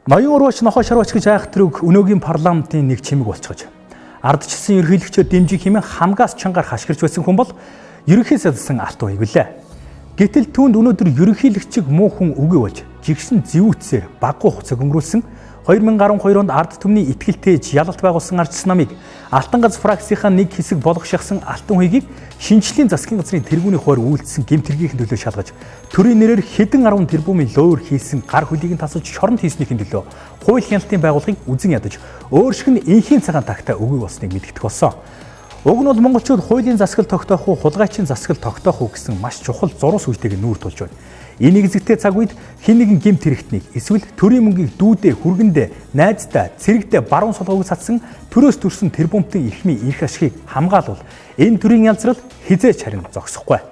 Ноён урваач нохоо шарваач гэж айх тэрэг өнөөгийн парламентын нэг чимэг болчихож ардчилсан ерөнхийлөгчөө дэмжих хэмээн хамгаас чангаар хашгирч байсан хүн бол ерөнхий сайдсан Алтан Хуйг билээ. Гэтэл түүнд өнөөдөр ерөнхийлөгчийг муу хүн үгүй болж жигшин зэвүүцээр баггүй хугацааг өнгөрүүлсэн 2012 онд ард түмний итгэлтэй ялалт байгуулсан ардчилсан намыг Алтан газ фракцийнхаа нэг хэсэг болгох шахсан Алтан Хуйгийг шинжлэлийн засгийн газрын тэргүүний хуваар үйлдсэн гэмт хэргийнхэн төлөө шалгаж төрийн нэрээр хэдэн 10 тэрбумын лөөр хийсэн гар хөлийг нь тасаж шоронд хийснийхэн төлөө хууль хяналтын байгууллагыг үзен ядаж өөршиг нь энхийн цагаан тагтаа үгүй болсныг мэдгдэх болсон. Уг нь бол монголчууд хуулийн засгал тогтоох уу, хулгайчийн засгал тогтоох уу гэсэн маш чухал зурус үетэйг нүүр тулж байна. Энэ нэгзэгтэй цаг үед хэн нэгэн гэмт хэрэгтнийг эсвэл төрийн мөнгийг дүүдээ, хүргэндээ, найздаа, цэрэгдээ баруун солгоог сатсан төрөөс төрсэн тэрбумтын эрхмийн эрх ашигыг хамгаалвал энэ төрийн ялзрал хизээч харин зогсохгүй.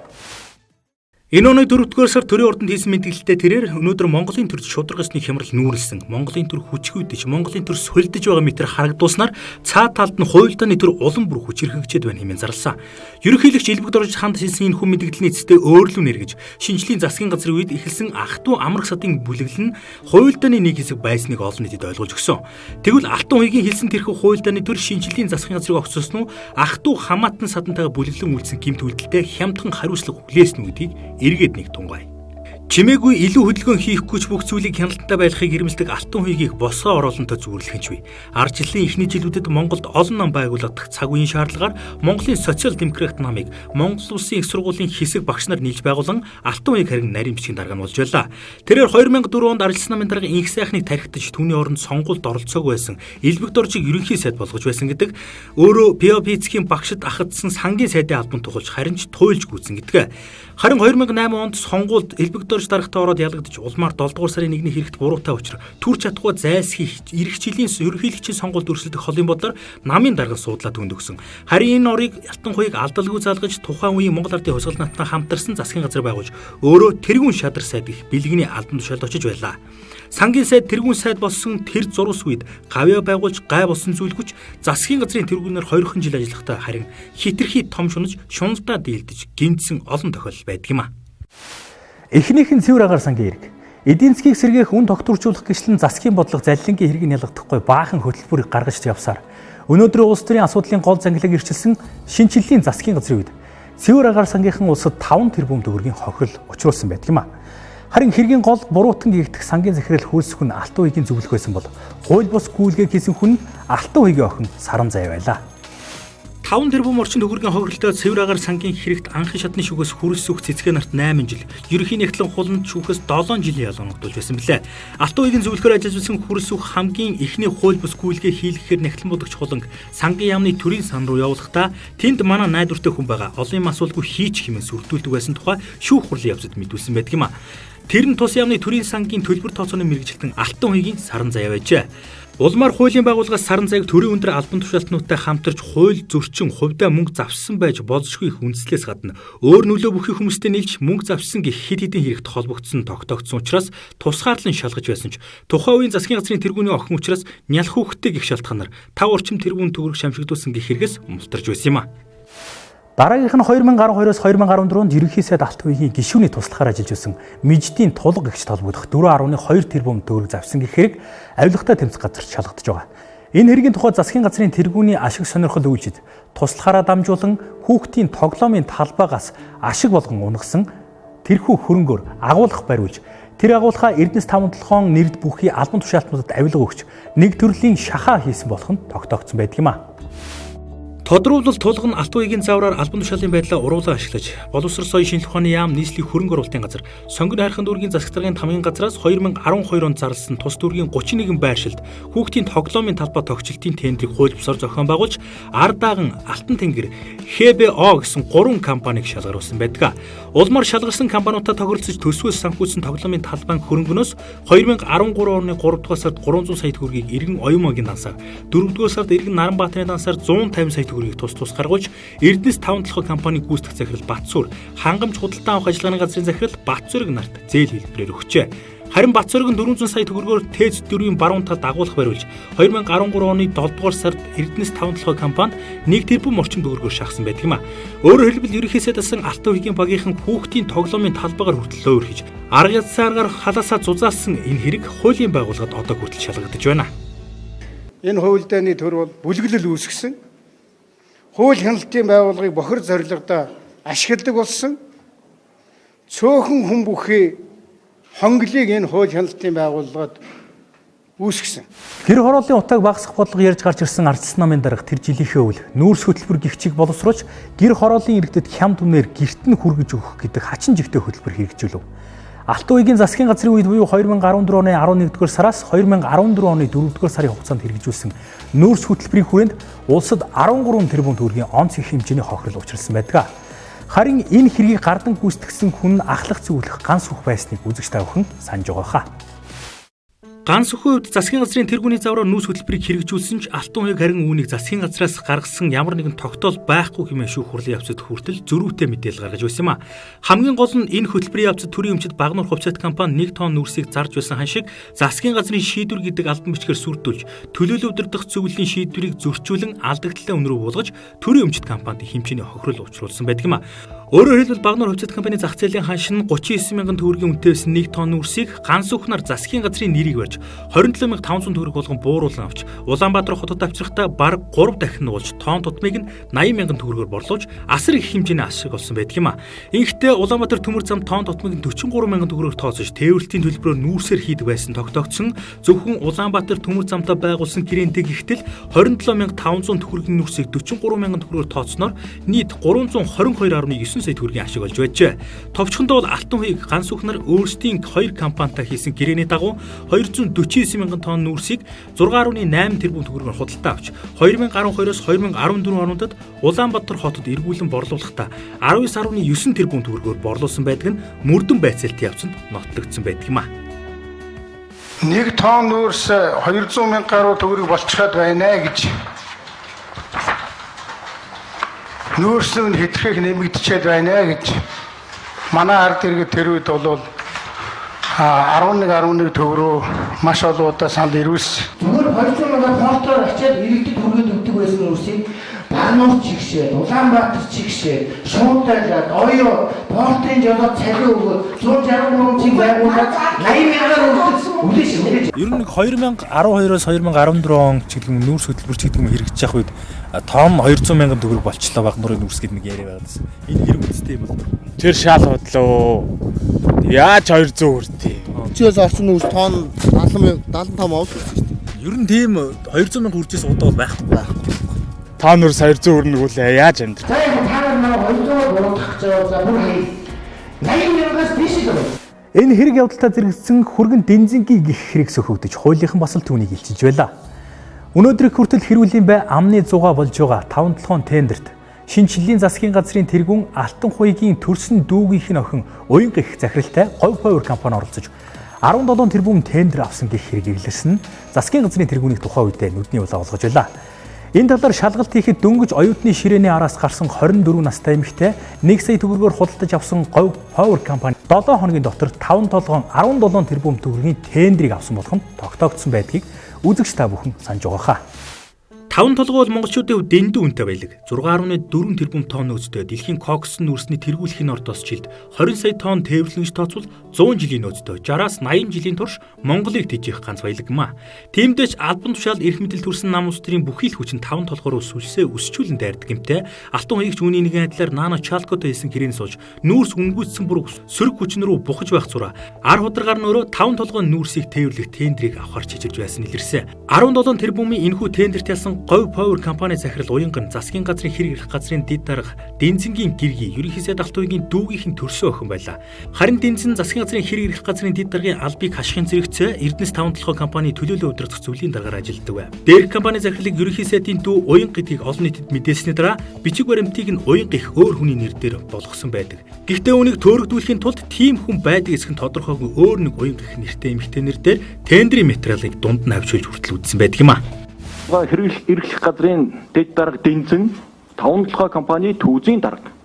Энэ оны 4-р сар төрийн ордонд хийсэн мэдээлэлтэй тэрээр өнөөдөр Монголын төрд шударга ёсны хямрал нүүрлсэн, Монголын төр хүчгүйдэж, Монголын төр сулдаж байгаа мэтэр харагдуулснаар цаа талд нь хуйлдааны төр улам бүр хүчирхэгчээд байна хэмээн зарласан. Ерөнхийлөгч Элбэг дорж ханд хийсэн энэ хүн мэдээллийн эцэстээ өөрлөн нэргэж, шинжлэлийн засгийн газрын үед эхэлсэн ах トゥ амрах садын бүлэглэл нь хуйлдааны нэг хэсэг байсныг олон нийтэд ойлгуулж өгсөн. Тэгвэл Алтан Хуйгийн хэлсэн тэрхүү хуйлдааны төр шинжлэлийн засгийн газрыг огцолсон уу, ах トゥ хамаатан садантайгаа бүлэглэн үйлдсэн гэмт үйлдэлтэй хямдхан хариуцлага хүлээсэн үү гэдгийг эргээд нэг тунгай. Чимээгүй илүү хөдөлгөөн хийхгүй ч бүх зүйлийг хяналттай байлгахыг ирмэлдэг Алтан Хуйгийг босгоо оруулантай зүгэрлэх нь ч бий. Ардчлалын эхний жилүүдэд Монголд олон нам байгуулагдах цаг үеийн шаардлагаар Монголын социал демократ намыг Монгол улсын их сургуулийн хэсэг багш нар нийлж байгуулан Алтан Хуйг харин нарийн бичгийн дарга нь болж байлаа. Тэрээр 2004 онд ардчилсан намын дарга Инх сайхныг тархитаж түүний оронд сонгуульд оролцоогүй байсан Элбэг доржийг ерөнхий сайд болгож байсан гэдэг. Өөрөө ПОП-ийн багшид ахадсан сангийн сайдын албанд тухалж харин ч туйлж гүйцэн гэдэг. Харин 2008 онд сонгуульд Элбэг дорж даргатай ороод ялагдаж улмаар 7 дугаар сарын 1-ний хэрэгт буруутай учраа түр чадахгүй зайлсхийх ирэх жилийн ерөнхийлөгчийн сонгуульд өрсөлдөх холын бодлоор намын дарга суудлаа түнд өгсөн. Харин энэ орыг Алтан Хуйг алдалгүй залгаж тухайн үеийн Монгол Ардын хувьсгал наттай хамтарсан засгийн газар байгуулж өөрөө тэргүүн шадар сайд гэх бэлгэний албан тушаалд очиж байлаа. Сангийн сайд тэргүүн сайд болсон тэр зурус үед гавьяа байгуулж гай болсон зүйлгүйч засгийн газрын тэргүүнээр 20 жил ажиллахдаа харин хитрхи том шунаж шуналдаа дийлдэж гинтсэн олон тохиолдол байдаг юм а. Эхнийх нь цэвэр агаар сангийн хэрэг. Эдийн засгийг сэргээх үн тогтворжуулах гэшлэн засгийн бодлого заллингийн хэргийг ялгахдахгүй баахан хөтөлбөрийг гаргаж явсаар өнөөдрийн улс төрийн асуудлын гол зангилыг ирчилсэн шинэчлэлийн засгийн газрын үед цэвэр агаар сангийнхан улсад 5 тэрбум төгрөгийн хохирол учруулсан байдаг юм а. Харин хэргийн гол буруутан гэгдэх сангийн захирал хөлсөх нь Алтан Хуйгийн зөвлөх байсан бол хууль бус гүйлгээ хийсэн хүн Алтан Хуйгийн охин Саран Заяа байлаа. 5 тэрбум орчим төгрөгийн хохиролтой цэвэр агаар сангийн хэрэгт анхын шатны шүүхээс хүрэлсөх цэцгээ нарт 8 жил, ерөнхий нэгтлэн хуланд шүүхээс 7 жилийн ялгангуудулж байсан билээ. Алтан Хуйгийн зөвлөхөөр ажиллаж байсан хүрэлсөх хамгийн эхний хууль бус гүйлгээ хийлгэхээр нэгтлэн бодогч хуланг сангийн яамны төрийн сан руу явуулахдаа тэнд манай найдвартай хүн байгаа. Олон юм асуулгүй хийч хэмээн сүрдүүлдэг байсан тухай шүүх хурлын явцад мэдүүлсэн байдаг юм а. Тэр нь тус яамны төрийн сангийн төлбөр тооцооны мэргэжилтэн Алтан Хуйгийн Саран Заяа байжээ. Улмаар хуулийн байгууллагаас Саран Заяаг төрийн өндөр албан тушаалтнуудтай хамтарч хууль зөрчин хувьдаа мөнгө завссан байж болзошгүй их үндэслээс гадна өөр нөлөө бүхий хүмүүстэй нийлж мөнгө завссан гэх хэд хэдэн хэрэгт холбогдсон тогтоогдсон учраас тусгаарлан шалгаж байсан ч тухайн үеийн засгийн газрын тэргүүний охин учраас нялх хүүхдтэй гих шалтгаанаар 5 орчим тэргүүн төгрөг шамшигдуулсан гих хэрэгээс мултарж байсан юм а. Дараагийнх нь 2012-оос 2014 онд ерөнхий сайд Алтан Хуйгийн гишүүний туслахаар ажиллаж байсан Миждийн тулга гэгч холбогдох 4.2 тэрбум төгрөг завсан гэх хэрэг авилгатай тэмцэх газарт шалгагдаж байгаа. Энэ хэргийн тухай засгийн газрын тэргүүний ашиг сонирхол үйлчид туслахаараа дамжуулан хүүхдийн тоглоомын талбайгаас ашиг болгон унгасан тэрхүү хөрөнгөөр агуулгах бариулж тэр агуулхаа Эрдэнэс 5 толгоон нэрд бүхий албан тушаалтнуудад авилга өгч нэг төрлийн шахаа хийсэн болох нь тогтоогдсон байдаг юм а. Тодруулбал тулга нь Алтан Хуйгийн заавраар албан тушаалын байдлаа уруулан ашиглаж, Боловсрол соёл шинжлэх ухааны яам нийслэлийн хөрөнгө оруулалтын газар, Сонгон хайрхан дүүргийн засаг даргын тамгын газраас 2012 онд зарласан тус дүүргийн 31 байршилд хүүхдийн тоглоомын талбай тогтчлтын тендрийг хууль бусаар зохион байгуулж, Ардааган, Алтан Тэнгэр, ХБО гэсэн 3 компанийг шалгаруулсан байдаг. Улмаар шалгарсан компаниудаа тохиролцож төсвөөс санхүүжсэн тоглоомын талбайн хөрөнгөнөөс 2013 оны 3 дугаар сард 300 сая төгрөгийг иргэн Оюунмогийн дансаар, 4 дугаар сард иргэн Наранбаатарын дансаар 150 сая төгрөгийг тус тус гаргуулж Эрдэнэс 5 толгой компани гүйцэтгэх захирал Батсүр, хангамж худалдан авах ажиллагааны газрын захирал Батцүрэг нарт зээл хэлбэрээр өгчээ. Харин Батцорог нь 400 сая төгрөгөөр ТЭЦ 4-ийн баруун талд агуулах бариулж 2013 оны 7 дугаар сард Эрдэнэс 5 толгой компанид 1 тэрбум орчим төгрөгөөр шахсан байдаг юм а. Өөрөөр хэлбэл ерөнхий сайд асан Алтан хуйгийн багийнхан хүүхдийн тоглоомын талбайгаар хүртэл луур хийж арга язсааргаар халаасаа зузаалсан энэ хэрэг хуулийн байгууллагад одоо хүртэл шалгагдаж байна. Энэ хувилдааны төр бол бүлэглэл үүсгэсэн. Хууль хяналтын байгууллагыг бохир зорилгодоо ашигладаг болсон. Цөөхөн хүн бүхий хонглыг энэ хууль хяналтын байгууллагад үүсгэсэн. Гэр хорооллын утааг багасгах бодлого ярьж гарч ирсэн ардчилсан намын дарга тэр жилийнхээ үйл нүүрс хөтөлбөр гихчиг боловсруулж гэр хорооллын иргэдэд хям түмнэр гэрт нь хүргэж өгөх гэдэг хачин жигтэй хөтөлбөр хэрэгжүүлв. Алтан хуйгийн засгийн газрын үед буюу 2014 оны 11-р сараас 2014 оны 4-р сарын хугацаанд хэрэгжүүлсэн нүүрс хөтөлбөрийн хүрээнд улсад 13 тэрбум төгрөгийн онц их хэмжээний хохирол учруулсан байдаг. Харин энэ хэргийг гардан гүйцэтгсэн хүн ахлах зөвлөх ганц сүх байсныг үзэгч та бүхэн санаж байгаа хаа. Ганц сүхэн хувьд засгийн газрын тэргүүний завраар нүүрс хөтөлбөрийг хэрэгжүүлсэн ч Алтан хуйг харин үүнийг засгийн газраас гаргасан ямар нэгэн тогтоол байхгүй хэмээн шүүх хурлын явцад хүртэл зөрүүтэй мэдээлэл гаргаж байсан юм а. Хамгийн гол нь энэ хөтөлбөрийн явцад төрийн өмчид Багануур хувьцаат компани 1 тонн нүүрсийг зарж байсан хан шиг засгийн газрын шийдвэр гэдэг албан бичгээр сүрдүүлж төлөөлөл удирдах зөвлөлийн шийдвэрийг зөрчүүлэн алдагдлаа үн рүү буулгаж төрийн өмчид компанид хэмжээний хохирол учруулсан байдаг юм а. Өөрөөр хэлбэл Багануур хувьцаат компани зах зээлийн ханш нь 39 мянган төгрөгийн үнэтэй байсан 1 тонн нүүрсийг ганц үхнээр засгийн газрын нэрийг барьж 27500 төгрөг болгон бууруулан авч Улаанбаатар хотод авчрахдаа бараг 3 дахин нуулж тонн тутмыг нь 80 мянган төгрөгөөр борлуулж асар их хэмжээний ашиг олсон байдаг юм а. Ингэхдээ Улаанбаатар төмөр зам тонн тутмыг нь 43 мянган төгрөгөөр тооцож тээвэрлэлтийн төлбөрөөр нүүрсээр хийдэг байсан тогтоогдсон. Зөвхөн Улаанбаатар төмөр замтай байгуулсан гэрээнтэй гихтэл 27500 төгрөгийн нүүрсийг 43 мянган төгрөгөөр тооцсноор нийт 322.9 сая төгрөгийн ашиг олж байжээ. Товчхондоо бол Алтан хуйг ганц үхнэр өөрсдийн 2 компанитай хийсэн гэрээний дагуу 249 мянган тонн нүүрсийг 6.8 тэрбум төгрөгөөр худалдаа авч 2012-оос 2014 онд Улаанбаатар хотод эргүүлэн борлуулахдаа 19.9 тэрбум төгрөгөөр борлуулсан байдаг нь мөрдөн байцаалтын явцанд нотлогдсон байдаг юм а. 1 тонн нүүрс 200 мянга гаруй төгрөг болчиход байна гэж нүүрс нь хэтэрхийх нэмэгдчихэд байна гэж манай ард иргэд тэр үед бол 11.11 төгрөө маш олон удаа санал ирүүлсэн. Зүгээр 200 мянган портоор ачаад иргэдэд хүргээд өгдөг байсан нүүрсийг Багануур чигшээд, Улаанбаатар чигшээд, шуудайлаад, оёо, портын жолоод цалин өгөөд 163 цэг байгуулад 80 мянгаар өгдөг. Үлээш үлээж. Ер нь 2012-оос 2014 он ч гэдэг юм нүүрс хөтөлбөр ч гэдэг юм хэрэгжиж явах үед том 200 мянган төгрөг болчлоо Багануурын нүүрс гэдэг нэг яриа байгаад байсан. Энэ хэрэг үсттэй юм бол. Тэр шал худлаа. Яаж 200 хүртээ? 30-аас орчин нүүрс тонн 70 75 овл хүрсэн шүү дээ. Ер нь тийм 200 мянга хүрчээс удаа бол байхгүй. Та нүрс 200 хүрнэ гүлээ яаж амьдрах? За яг та нар манай 200 буруутгах гэж байгаа за бүр хий. 80 мянгаас дээш л байна. Энэ хэрэг явдалтай зэрэгцсэн хүргэн Дэнзэнгийн гих хэрэг сөхөгдөж хуулийнхан бас л түүнийг илчилж байлаа. Өнөөдрийг хүртэл хэрүүлийн бай амны зугаа болж байгаа 5 толгойн тендерт шинэчлэлийн засгийн газрын тэргүүн Алтан хуйгийн төрсөн дүүгийнх нь охин Уянга их захиралтай Говь Power компани оролцож 17 тэрбум тендер авсан гих хэрэг илэрсэн нь засгийн газрын тэргүүнийг тухайн үедээ нүдний улаа болгож байлаа. Энэ талаар шалгалт хийхэд дөнгөж оюутны ширээний араас гарсан 24 настай эмэгтэй 1 сая төгрөгөөр худалдаж авсан Говь Power компани 7 хоногийн дотор 5 толгоон 17 тэрбум төгрөгийн тендрийг авсан болох нь тогтоогдсон байдгийг үзэгч та бүхэн санаж байгаа хаа. 5 толгой бол монголчуудын хувьд дэндүү үнэтэй баялаг. 6.4 тэрбум тонн нөөцтэй дэлхийн кокс нүүрсний тэргүүлэхийн ордоос жилд 20 сая тонн тээвэрлэн гэж тооцвол 100 жилийн нөөцтэй 60-аас 80 жилийн турш Монголыг тэжээх ганц баялаг юм а. Тиймдээч албан тушаал эрх мэдэл төрсэн нам улс төрийн бүхий л хүчин 5 толгой руу сүлсээ өсчүүлэн дайрдаг юмтай. Алтан хуйгч үүний нэгэн адилаар Нано Чалкотой хийсэн гэрээн сууж нүүрс үнгүйцсэн бүрэг сөрөг хүчин рүү бухаж байх зураа ар хударгаар нөрөө 5 толгой нүүрсийг тээвэрлэх тендрийг авахар чичирж байсан илэрсэн. 17 тэрбумын энэхүү тендерт ялсан Говь Power компани захирал Уянган засгийн газрын хэрэг эрх газрын дэд дарга Дэнзэнгийн гэргий ерөнхий сайд Алтан хуйгийн дүүгийнх нь төрсөн охин байлаа. Харин Дэнзэн засгийн газрын хэрэг эрх газрын дэд даргын албыг хашихын зэрэгцээ Эрдэнэс 5 толгой компани төлөөлөн удирдах зөвлөлийн даргаар ажилладаг байв. Дээрх компани захирлыг ерөнхий сайдын дүү Уянга гэдгийг олон нийтэд мэдээлсний дараа бичиг баримтыг нь Уянга их өөр хүний нэр дээр болгосон байдаг. Гэхдээ үүнийг төөрөгдүүлэхийн тулд тийм хүн байдаг эсэх нь тодорхойгүй өөр нэг Уянга их нэртэй эмэгтэй нэр дээр тендрийн материалыг дунд нь авчилж хүртэл үзсэн байдаг юм а. Хэрэглэх эрхлэх газрын дэд дарга Дэнзэн 5 толгой компани түүзийн дарга.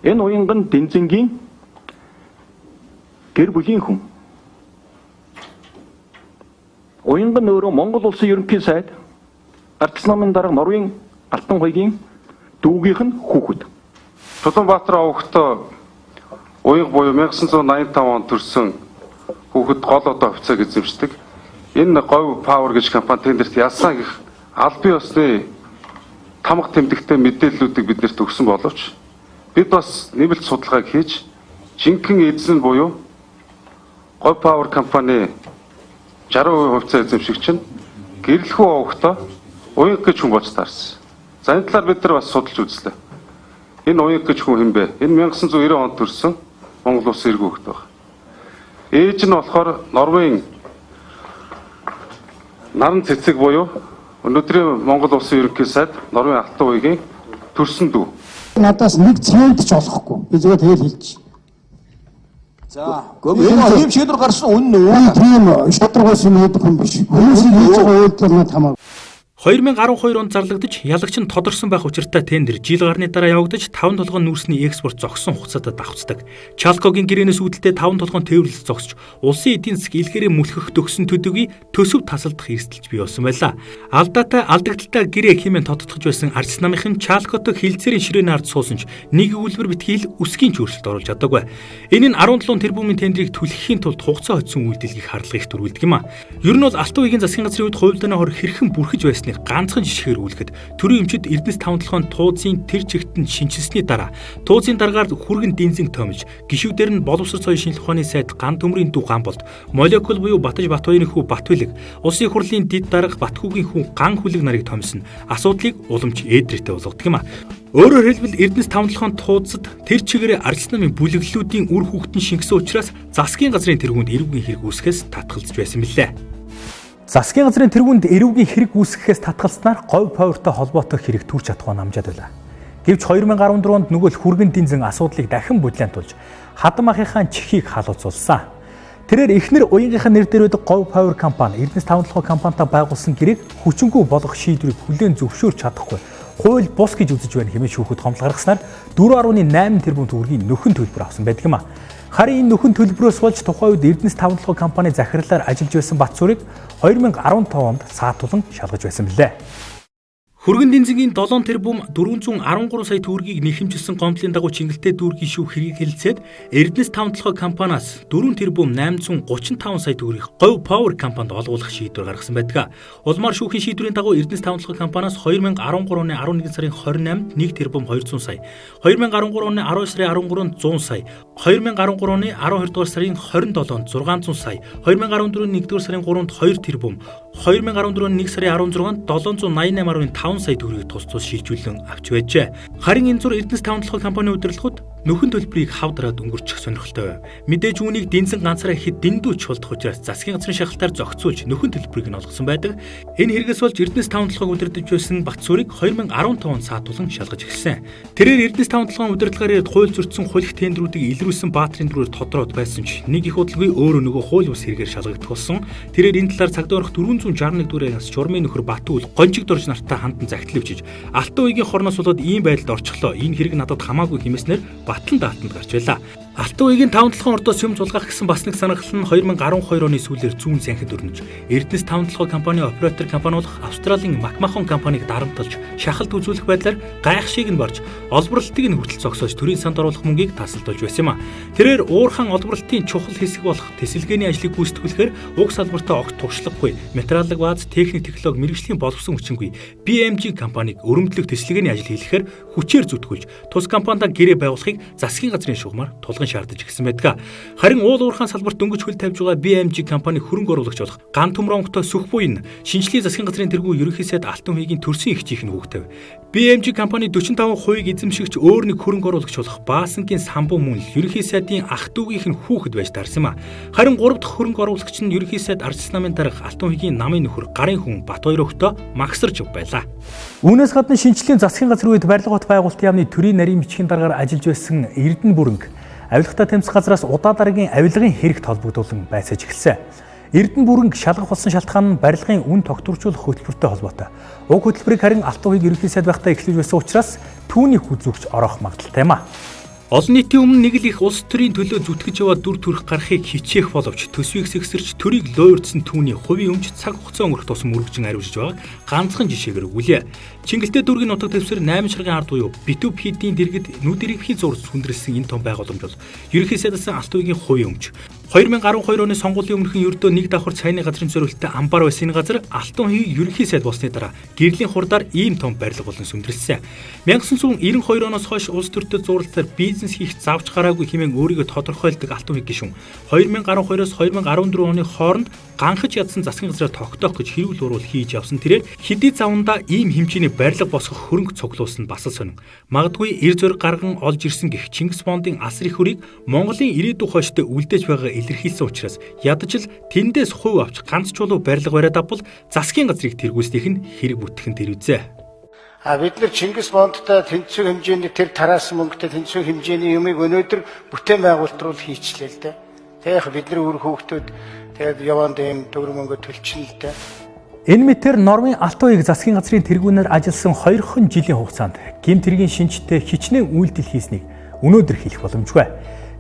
Энэ уянган Дэнзэнгийн гэр бүлийн хүн. Уянга нь өөрөө Монгол улсын ерөнхий сайд Ардчилсан намын дарга Норвын Алтан хоёгийн дүүгийнх нь хүүхэд. Чулуунбаатар овогтой уянга буюу 1985 онд төрсэн хүүхэд гол одоо офицер эзэмшдэг. Энэ Говь Power гэж компани тендерт ялсан гэх албан ёсны тамга тэмдэгтэй мэдээллүүдийг биднэрт өгсөн боловч бид бас нэмэлт судалгааг хийж жинхэнэ эзэн буюу Говь Power компани 60% хувьцаа эзэмшигч нь гэрлэхүү овогтой уянга гэж хүн болж таарсан. За энэ талаар бид нар бас судалж үзлээ. Энэ уянга гэж хүн хэн бэ? Энэ 1990 онд төрсэн Монгол улсын эргэн хүүхэд байна. Ээж нь болохоор Норвегийн наран цэцэг буюу өнөөдрийн Монгол улсын ерөнхий сайд Норвегийн Алтан уягийн төрсөн дүү. Надаас нэг цент ч олохгүй. Би зүгээр тэгэл хэлчих. За, энэ ийм шийдвэр гарсан үнэн үү? Би тийм шударгаас юм хийдэг хүн биш. Хүмүүсийн хийж байгаа үйлдэл надад хамаагүй. 2012 онд зарлагдаж ялагч нь тодорсон байх учиртай тендер жил гарны дараа явагдаж таван толгойн нүүрсний экспорт зогссон хугацаатай давхцдаг. Чалкогийн гэрээнээс үүдэлтэй таван толгойн тээвэрлэл зогсож улсын эдийн засаг илгээрээ мүлхэх төгсөн төдийгүй төсөв тасалдах эрсдэлж бий болсон байлаа. Алдаатай алдагдaltaй гэрээ хэмээн тодтогч байсан Ардс намынхан Чалкотой хилцээрийн ширээний ард суусан ч нэг өгүүлбэр битгий л өсгийн ч өөрчлөлт оруулж чадаагүй. Энэ нь 17 тэрбумын тендрийг түлхэхийн тулд хугацаа хоцсон үйлдэл гих хардлагыг төрүүлдэг юм а. Ер нь бол Алтан үеийн засгийн газрын үед хувилдааны хор хэрхэн бүрхэж байсныг ганцхан жишгээр үлгэхэд төрийн эмчид Эрдэнэс таван толгойн туузын тэр чигт нь шинчилсэний дараа туузын даргаар хүргэн дэнзэн томилж гишүүдээр нь боловсрол соёл шинжилгээ ухааны сайд ган төмрийн дүү ган болд молекул буюу Батаж Батбаярын хүү Батбилэг улсын их хурлын дид дарга Батхүүгийн хүү ган хүлэг нарыг томилсон асуудлыг уламж ээдрээтэй болгодог юм а. Өөрөөр хэлбэл Эрдэнэс таван толгойн туузад тэр чигээрээ Ардс намын бүлэглэлүүдийн үр хүүхдэн шингэсэн учраас засгийн газрын тэргуунд эрүүгийн хэрэг үүсгэхээс татгалзаж байсан билээ. Засгийн газрын тэргуунд эрүүгийн хэрэг үүсгэхээс татгалзнаар Говь Power-тай холбоотой хэрэг төрж чадахгүй намжаад байлаа. Гэвч 2014 онд нөгөө л хүргэн дэнзэн асуудлыг дахин бүлээн тулж хадам ахынхаа чихийг халууцуулсан. Тэрээр эхнэр уянгийнхаа нэр дээр байдаг Говь Power компани Эрдэнэс таван толгой компанитай байгуулсан гэрээг хүчингүй болгох шийдвэрийг хүлээн зөвшөөрч чадахгүй хууль бус гэж үзэж байна хэмээн шүүхэд гомдол гаргаснаар 4.8 тэрбум төгрөгийн нөхөн төлбөр авсан байдаг юм а. Харин энэ нөхөн төлбөрөөс болж тухайн үед Эрдэнэс таван толгой компани захирлаар ажиллаж байсан Батсүрийг 2015 онд саатуулан шалгаж байсан билээ. Хүргэн дэнзэнгийн 7 тэрбум 413 сая төгрөгийг нэхэмжилсэн гомдлын дагуу Чингэлтэй дүүргийн шүүх хэргийг хэлэлцээд Эрдэнэс таван толгой компаниас 4 тэрбум 835 сая төгрөгийг Говь Power компанид олгуулах шийдвэр гаргасан байдаг. Улмаар шүүхийн шийдвэрийн дагуу Эрдэнэс таван толгой компаниас 2013 оны 11 сарын 28-нд 1 тэрбум 200 сая, 2013 оны 12 сарын 13-нд 100 сая, 2013 оны 12 дугаар сарын 27-нд 600 сая, 2014 оны 1 сарын 3-нд 2 тэрбум, 2014 оны 1 сарын 16-нд 788.5 сая төгрөгийг тус тус шилжүүлэн авч байжээ. Харин энэ зур Эрдэнэс таван толгой компани удирдлагууд нөхөн төлбөрийг хав дараад өнгөрчих сонирхолтой байв. Мэдээж үүнийг дэнзэн ганцаараа хэд дэндүү чулдах учраас засгийн газрын шахалтаар зохицуулж нөхөн төлбөрийг нь олгосон байдаг. Энэ хэрэгээс болж Эрдэнэс таван толгойг удирдах байсан Батсүрийг 2015 онд саатуулан шалгаж эхэлсэн. Тэрээр Эрдэнэс таван толгойн удирдлагаар ирээд хууль зөрчсөн хулих тендрүүдийг илрүүлсэн Баатрын дүрээр тодроод байсан ч нэг их удалгүй өөрөө нөгөө хууль бус хэрэгээр шалгагдах болсон. Тэрээр энэ талаар цагдаа орох 461 дүрээс журмын нөхөр Батүл гонжиг дорж нартай хандан захидал өвчиж Алтан үеийн хорноос болоод ийм байдалд орчихлоо. Энэ хэрэг надад хамаагүй хэмээснээр батлан даатанд гарч байлаа. Алтан үеийн таван толгойн ордоос юм зулгаах гэсэн бас нэг санахлал нь 2012 оны сүүлээр зүүн санхид өрнөж Эрдэнэс таван толгой компани оператор компани болох Австралийн Макмахон компанийг дарамтлаж шахалт үзүүлэх байдлаар гайхшиг нь барж олборлолтыг нь хүртэл зогсоож төрийн санд оруулах мөнгийг тасалдуулж байсан юм а. Тэрээр уурхан олборлолтын чухал хэсэг болох тэсэлгээний ажлыг гүйцэтгүүлэхээр уг салбартаа огт туршлагагүй материаллык бааз, техник технологи мэргэжлийн боловсон хүчингүй BMG компанийг өрөмдлөх тэсэлгээний ажил хийлгэхээр хүчээр зүтгүүлж тус компанитай гэрээ байгуулахыг засгийн газрын шугамар тулгын шаардаж ирсэн байдаг. Харин уул уурхаан салбарт дөнгөж хөл тавьж байгаа BMG компани хөрөнгө оруулагч болох ган төмөр онготой сүх буян шинжлэлийн засгийн газрын тэргүү ерөнхий сайд Алтан хуйгийн төрсөн эгчийнх нь хүүхдэв. BMG компани 45% эзэмшигч өөр нэг хөрөнгө оруулагч болох Баасангийн самбуу мөн л ерөнхий сайдын ах дүүгийнх нь хүүхэд байж таарсан юм а. Харин 3 дахь хөрөнгө оруулагч нь ерөнхий сайд Ардчилсан намын дарга Алтан хуйгийн намын нөхөр гарын хүн Батбаяр өгтөө Магсарж байлаа. Үүнээс гадна шинжлэлийн засгийн газрын үед барилга бот байгуулалтын яамны төрийн нарийн бичгийн даргаар ажиллаж байсан Эрдэнэ бүрэнг авилгатай тэмцэх газраас удаа дараагийн авилгын хэрэгт холбогдуулан байцааж эхэлсэн. Эрдэнэ бүрэнг шалгах болсон шалтгаан нь барилгын үн тогтворжуулах хөтөлбөртэй холбоотой. Уг хөтөлбөрийг харин Алтан хуйг ерөнхий сайд байхдаа эхлэж байсан учраас түүний хүзүүгч ороох магадлалтай юм а. Олон нийтийн өмнө нэг л их улс төрийн төлөө зүтгэж яваа дүр төрх гарахыг хичээх боловч төсвийг сэгсэрч төрийг луйвардсан түүний хувийн өмч цаг хугацаа өнгөрөх тусам үргэлжин ариужж байгааг ганцхан жишээгээр өгүүлье. Чингэлтэй дүүргийн нутаг дэвсгэр 8 шаргын ард буюу Битүү Пидийн дэргэд нүд эргэхийн зур хүндрэлсэн энэ том байгууламж бол ерөнхий сайдасан Алтан хуйгийн хувийн өмч. 2012 оны сонгуулийн өмнөхөн ердөө нэг давхар цайны газрын зориулттай амбар байсан энэ газар Алтан хуйг ерөнхий сайд болсны дараа гэрлийн хурдаар ийм том барилга болон сүндэрлсэн. 1992 оноос хойш улс төртөө зурлалаар бизнес хийх завч гараагүй хэмээн өөрийгөө тодорхойлдог Алтан хуйг гишүүн 2012-оос 2014 оны хооронд ганхаж ядсан засгийн газраа тогтоох гэж хэрүүл уруул хийж явсан тэрээр хэдий завандаа ийм хэмжээний барилга босгох хөрөнгө цуглуулсан бас л сонин. Магадгүй эр зураг гарган олж ирсэн гэх Чингис Бондын асар их хүрийг Монголын ирээдүйн хойштой үлдээж байгаа илэрхийлсэн учраас ядаж л тэндээс хувь авч ганц чулуу барилга бариад авбал засгийн газрыг тэргүүлснийх нь хэрэг бүтгэх нь тэр үзээ. А бид нар Чингис Бондтой тэнцвэр хэмжээний тэр тараасан мөнгөтэй тэнцвэр хэмжээний юмыг өнөөдөр бүтээн байгуулалт руу хийчлээ л дээ. Тэгээ яг бидний үр хүүхдүүд тэгээд яванд ийм төгрөг мөнгө төлчихнө л дээ. Энэ мэтэр Нормын Алтан хуйг засгийн газрын тэргүүнээр ажилласан 2хан жилийн хугацаанд гэмт хэргийн шинжтэй хичнээн үйлдэл хийснийг өнөөдөр хэлэх боломжгүй.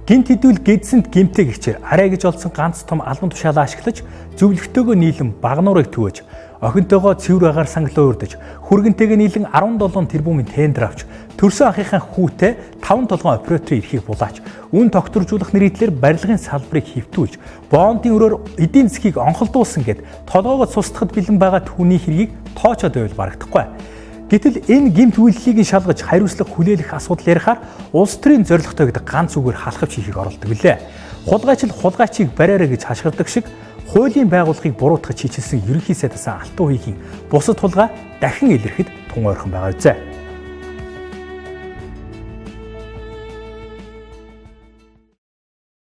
Гинт хэдүүл гэдсэнд гэмтэй гिचээр арай гэж олдсон ганц том албан тушаалаа ашиглаж зөвлөгтөөгөө нийлэн багнуурыг түгэж охинтойгоо цэвэр агаар санглаа урдж хүргэнтэйгээ нийлэн 17 тэрбумын тендер авч төрсөн ахынхаа хүүтэй 5 толгойн операторын эрхийг булаач үн тогтворжуулах нэрийдлэр барилгын салбарыг хэвтүүлж бондын өрөөр эдийн засгийг онхолдуулсан гэд толгоогоо цусдахад бэлэн байгаа түүний хэргийг тоочоод байвал барагдахгүй. Гэтэл энэ гэмт үйлдэлийг нь шалгаж хариуцлага хүлээлгэх асуудал ярихаар улс төрийн зорилготой гэдэг ганц үгээр халахвч хийхийг оролддог билээ. Хулгайч л хулгайчийг бариараа гэж хашгирдаг шиг хуулийн байгууллагыг буруутгах хичээлсэн ерөнхий сайдасан Алтан хуйгийн бусад хулгай дахин илэрхэд тун ойрхон байгаа үзээ.